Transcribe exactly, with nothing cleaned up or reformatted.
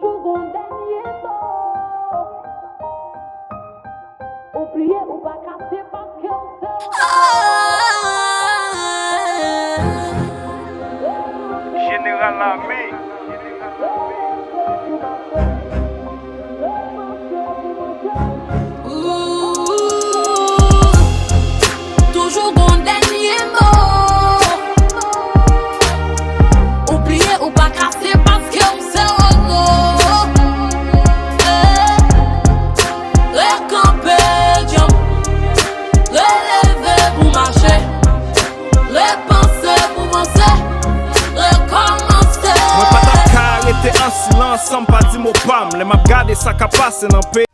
Ou gon dènye mo. Ou bliye ou pa kase paske ou se Jeneral lame. Toujou gon dènye mo. Ou bliye ou pa kase paske ou se Roro. Rekanpe djanm. Releve pou mache. Repanse pou vanse. Rekòmanse. Mwen pa t ap ka rete an silans san m pa di mo pa m. Lè m ap gade sa k ap pase nan peyi.